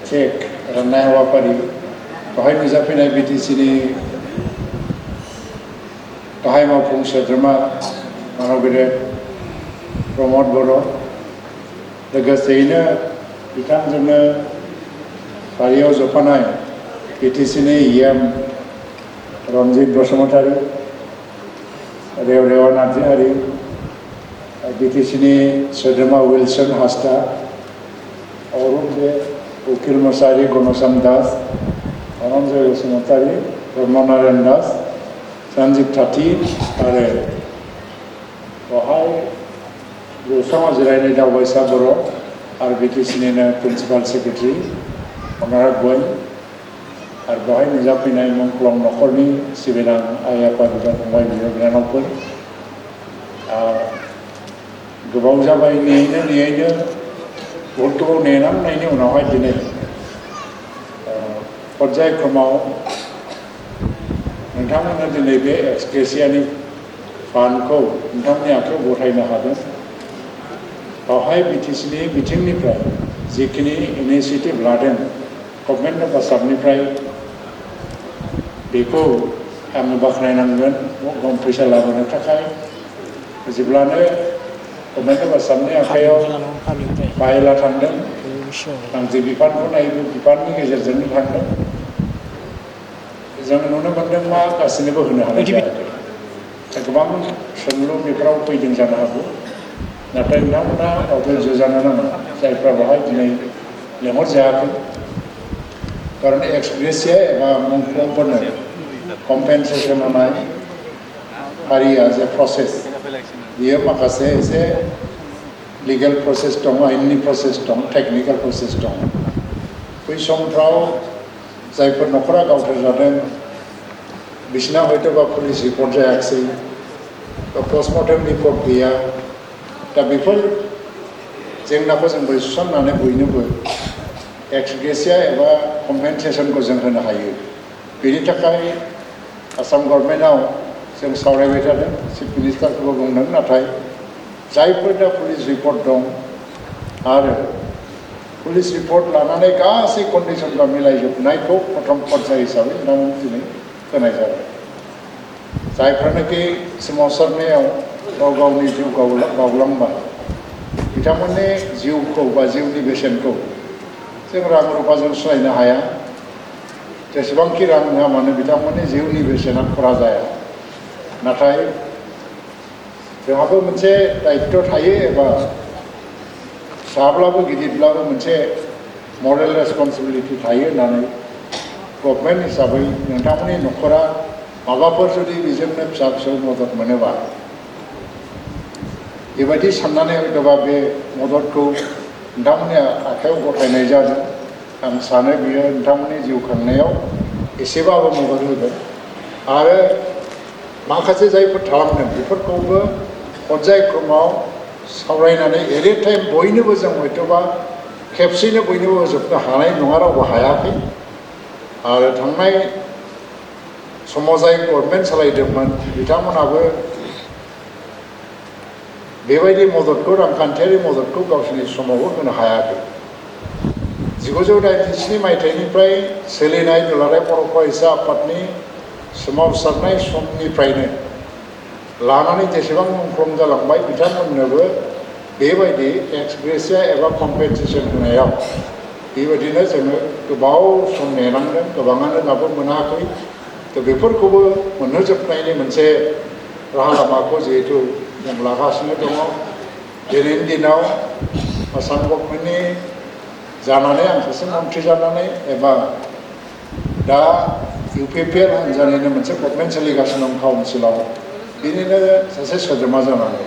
check राननाय हाबाफारि बेवहाय नुजाफैनाय बिटिसिनि गाहाय मावफुं सोद्रोमा मानगेदेर प्रमद बर' लोगोसेयैनो बिथांजोंनो फारियाव जफानाय बिटिसिनि इएम रनजित बसुमतारी रेवरेवा नार्जारि बिटिसिनि सोद्रोमा विल्सन हास्ता औरंजेब उकिल मोसाहारि गणचन दास धनन्जय बसुमतारी ब्रह्मनारायण दास सन्जीब थाथि आरो बेवहाय जौसाङाव जिरायनाय दावबायसा बर' आरो बिटिसिनिनो प्रिन्सिपाल सेक्रेटारि अनाराग ग'येन आरो बेवहाय नुजाफैनाय मुंख्लं नखरनि सिबिनां आइ आफा बिदा फंबाय बिब' बिनानावफोर गोबाव जाबाय नेयैनो बहुद गोबाव नेनांनायनि उनावहाय दिनै पर्यायक्रमाव नोंथांमोननो दिनै बे एक्सग्रेसियानि फान्डखौ नोंथांमोननि आखायाव गथायनो हादों बेवहाय बिटिसिनि बिथिंनिफ्राय जिखिनि इनिसियेटिभ लादों गभर्नमेन्ट अफ आसामनिफ्राय बेखौ आङो बाख्नायनांगोन खम फैसा लाबोनो थाखाय जेब्लानो गभर्नमेन्ट अफ आसामनि आखायाव बाहेला थांदों आं जे बिफानखौ नायो बे बिफाननि गेजेरजोंनो थांदों जों नुनो मोनदों मा गासैनोबो होनो हानाय जायाखै गोबां सोंलु बेफोराव फैदों जानो हागौ नाथाय नोंथांमोना धैर्य जानो नाङा जायफ्रा बेवहाय दिनै लेंहरजायाखै खारन एक्सग्रेसिया एबा मुंख्लंफोरनो कम्पेनसेसन होनाय फारिया जे प्रसेस बियो माखासे एसे लिगेल प्रसेस दं आयेननि प्रसेस दं टेक्निकेल प्रसेस दं बै समफ्राव जायफोर न'खरा गावथारजादों बिसिना हयतोबा पुलिस रिपर्ट जायाखिसै बा पस्टमर्टेम रिपर्ट गैया दा बेफोर जेंनाखौ जों बोरै सुस्रांनानै बयनोबो एक्सग्रेसिया एबा कम्पेनसेसनखौ जों होनो हायो बेनि थाखाय आसाम गभर्नमेन्टआव जों सावरायबाय थादों चिफ मिनिस्टारखौबो बुंदों नाथाय जायफोर दा पुलिस रिपर्ट दं आरो पुलिस रिपर्ट लानानै गासै कन्डिसनफ्रा मिलायजोबनायखौ प्रथम पर्याय हिसाबै नोंथांमोन दिनै होनाय जाबाय जायफ्रानोखि सोमावसारनायाव गाव गावनि जिउ बावलांबाय बिथांमोननि जिउखौ बा जिउनि बेसेनखौ जों रां रुफाजों सुनायनो हाया जेसेबांखि रां होआ मानो बिथांमोननि जिउनि बेसेना खरा जाया नाथाय जोंहाबो मोनसे दायित्व थायो एबा फिसाब्लाबो गिदिरब्लाबो मोनसे मरेल रेसपन्सिबिलिटि थायो होननानै गभर्नमेन्ट हिसाबै नोंथांमोननि न'खरा माबाफोर जुदि बेजोंनो फिसा फिसौ मदद मोनोबा बेबायदि साननानै हयतोबा बे मददखौ नोंथांमोननि आखायाव गथायनाय जादों आं सानो बियो नोंथांमोननि जिउ खांनायाव एसेबाबो मदद होगोन आरो माखासे जायफोर थालांदों बेफोरखौबो पर्यायक्रमाव सावरायनानै एरे टाइम बयनोबो जों हयतोबा खेबसेनो बयनोबो होजोबनो हानाय नङा रावबो हायाखै आरो थांनाय समाव जाय गभर्नमेन्ट सालायदोंमोन बिथांमोनाबो बेबायदि मददखौ रांखान्थियारि मददखौ गावसोरनि समावबो होनो हायाखै 1987 मायथाइनिफ्राय सोलिनाय दुलाराय बर' फरायसा आफादनि सोमावसारनाय समनिफ्रायनो लानानै जेसेबां मुंख्लं जालांबाय बिथांमोननोबो बेबायदि एक्सग्रेसिया एबा कम्पेनसेसन होनायाव बेबायदिनो जोङो गोबाव सम नेनांदों गोबाङानो दाबो मोनाखै थ' बेफोरखौबो मोनहोजोबनायनि मोनसे राहा लामाखौ जिहेतु जों लागासिनो दङ दिनैनि दिनाव आसाम गभर्नमेन्टनि जानानै आं सासे मन्थ्रि जानानै एबा दा UPPL हान्जानिनो मोनसे गभर्नमेन्ट सोलिगासिनो दं काउन्सिलाव बिनिनो सासे सोद्रोमा जानानै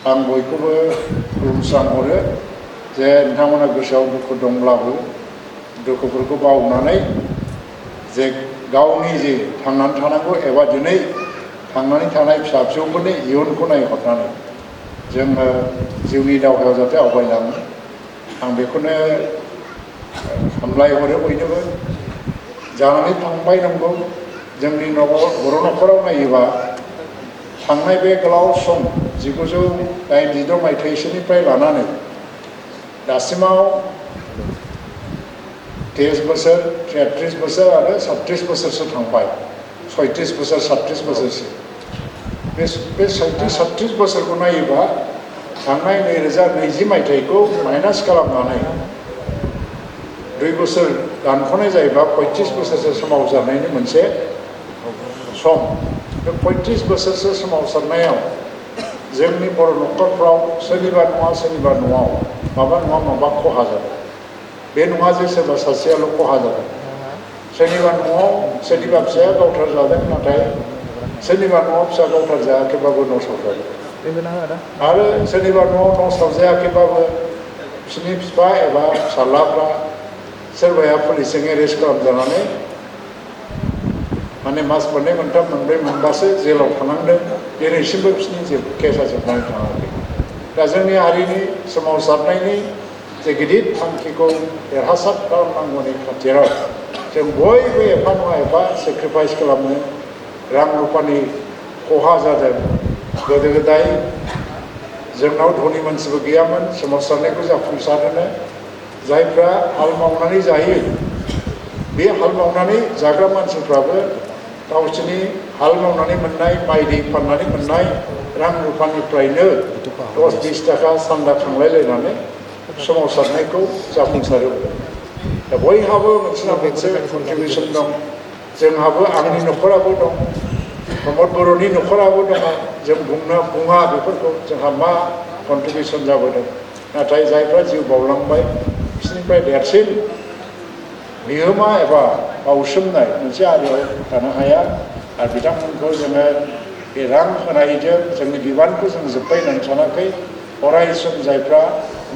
आं बयखौबो खुलुमस्रांहरो जे नोंथांमोना गोसोआव दुखु दंब्लाबो दुखुफोरखौ बावनानै जे गावनि जे थांनानै थानांगौ एबा दिनै थांनानै थानाय फिसा फिसौफोरनि इयुनखौ नायहरनानै जोङो जिउनि दावहायाव जाहाथे आवगायलाङो आं बेखौनो हामलायहरो बयनोबो जानानै थांबाय नंगौ जोंनि बर' न'खराव नायोबा थांनाय बे गोलाव सम 1986 मायथाइसोनिफ्राय लानानै दासिमाव 23 बोसोर 33 बोसोर आरो 37 बोसोरसो थांबाय 36 बोसोर 37 बोसोरसो बे 37 बोसोरखौ नायोबा थांनाय 2020 मायथाइखौ माइनास खालामनानै 2 बोसोर दानख'नाय जायोबा 35 बोसोरसो सोमावसारनायनि मोनसे सम बे 35 बोसोरसो सोमावसारनायाव जोंनि बर' न'खरफ्राव सोरनिबा न'आव माबा नङा माबा खहा जादों बे नङा जे सोरबा सासेयाल' खहा जादों सोरनिबा न'आव सोरनिबा फिसाया गावथार जादों नाथाय सोरनिबा न'आव फिसा गावथार जायाखैबाबो न'साव जादों आरो सोरनिबा न'आव न'साव जायाखैबाबो बिसोरनि बिफा एबा फिसालाफ्रा सोरबाया पुलिसजों एरेस्ट खालामजानानै माने मास मोननै मोनथाम मोनब्रै मोनबासो जेलाव थानांदों दिनैसिमबो बिसोरनि केसा जोबनानै थाङाखै दा जोंनि हारिनि सोमावसारनायनि जे गिदिर थांखिखौ देरहासार खालामनांगौनि खाथिराव जों बयबो एफा नङा एफा सेक्रिफाइस खालामनो रां रुफानि खहा जादों गोदो गोदाय जोंनाव धनि मानसिबो गैयामोन सोमावसारनायखौ जाफुंसारहोनो जायफ्रा हाल मावनानै जायो बे हाल मावनानै जाग्रा मानसिफ्राबो गावसोरनि हाल मावनानै मोननाय माइ दै फाननानै मोननाय रां रुफानिफ्रायनो 10-20 थाखा सान्दा खांलायलायनानै सोमावसारनायखौ जाफुंसारोमोन दा बयहाबो मोनसे कन्ट्रिबिउसन दं जोंहाबो आंनि न'खराबो दं प्रमद बर'नि न'खराबो दङ जों बुङा बेफोरखौ जोंहा मा कन्ट्रिबिउसन जाबोदों नाथाय जायफ्रा जिउ बावलांबाय बिसोरनिफ्राय देरसिन बिहोमा एबा बावसोमनाय मोनसे हारियाव थानो हाया आरो बिथांमोनखौ जोङो बे रां होनायजों जोंनि बिबानखौ जों जोब्बाय होननानै सानाखै अराय सम जायफ्रा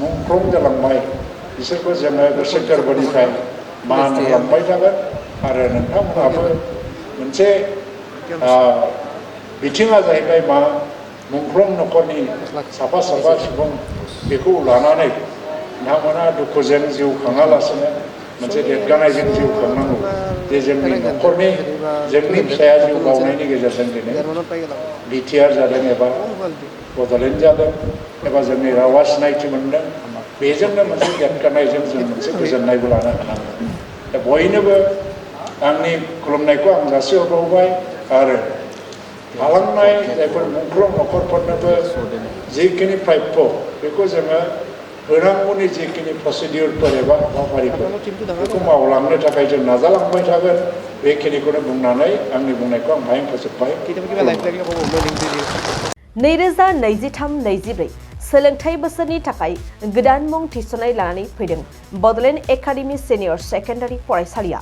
मुंख्लं जालांबाय बिसोरखौ जोङो गोसो गोरबोनिफ्राय मान खालामबाय थागोन आरो नोंथांमोनहाबो मोनसे बिथिङा जाहैबाय मा मुंख्लं न'खरनि साफा सुबुं बेखौ लानानै नोंथांमोना दुखुजों जिउ खाङालासिनो मोनसे देरगानायजों जिउ खांनांगौ जे जोंनि न'खरनि जोंनि फिसाया जिउ बावनायनि गेजेरजों दिनै बिटिआर जादों एबा बड'लेण्ड जादों एबा जोंनि रावा सिनायथि मोनदों बेजोंनो मोनसे देरगानायजों जों मोनसे गोजोननायबो लानो हानांगोन दा बयनोबो आंनि खुलुमनायखौ आं जासिहरबावबाय आरो थालांनाय जायफोर मुंख्लं न'खरफोरनोबो जिखिनि प्राप्य बेखौ जोङो होनांगौनि जिखिनि प्रसिडिउरफोर एबा हाबाफारिफोर बेखौ मावलांनो थाखाय जों नाजालांबाय थागोन बेखिनिखौनो बुंनानै आंनि बुंनायखौ आं बाहाय फोजोबबाय 2023-24 सोलोंथाइ बोसोरनि थाखाय गोदान मुं थिसननाय लानानै फैदों बड'लेण्ड एकाडेमि सिनियर सेकेन्डारि फरायसालिया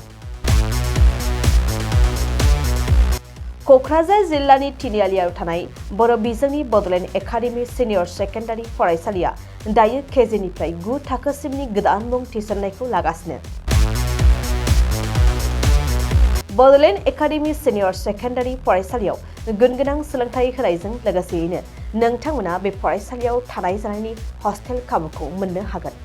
क'क्राझार जिल्लानि तिनिआलियाव थानाय बर' बिजोंनि बड'लेण्ड एकाडेमि सिनियर सेकेन्डारि फरायसालिया दायो केजिनिफ्राय 9 थाखोसिमनि गोदान मुं थिसननायखौ लागासिनो बड'लेण्ड एकाडेमि सिनियर सेकेन्डारि फरायसालियाव गुनगोनां सोलोंथाइ होनायजों लोगोसेयैनो नोंथांमोना बे फरायसालियाव थानाय जानायनि हस्टेल खाबुखौ मोननो हागोन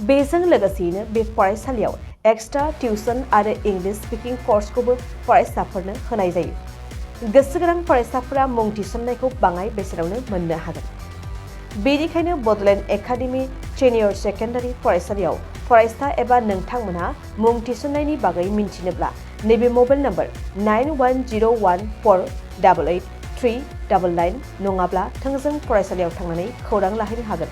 बेजों लोगोसेयैनो बे फरायसालियाव एक्सट्रा टिउसन आरो इंलिश स्पिकिं कर्सखौबो फरायसाफोरनो होनाय जायो गोसो गोनां फरायसाफोरा मुं थिसननायखौ बाङाय बेसेनावनो मोननो हागोन बेनिखायनो बड'लेण्ड एकाडेमि सिनियर सेकेन्डारि फरायसालियाव फरायसा एबा नोंथांमोनहा मुं थिसननायनि बागै मिन्थिनोब्ला नैबे मबाइल नम्बर 9101488399 नङाब्ला थोंजों फरायसालियाव थांनानै खौरां लाहैनो हागोन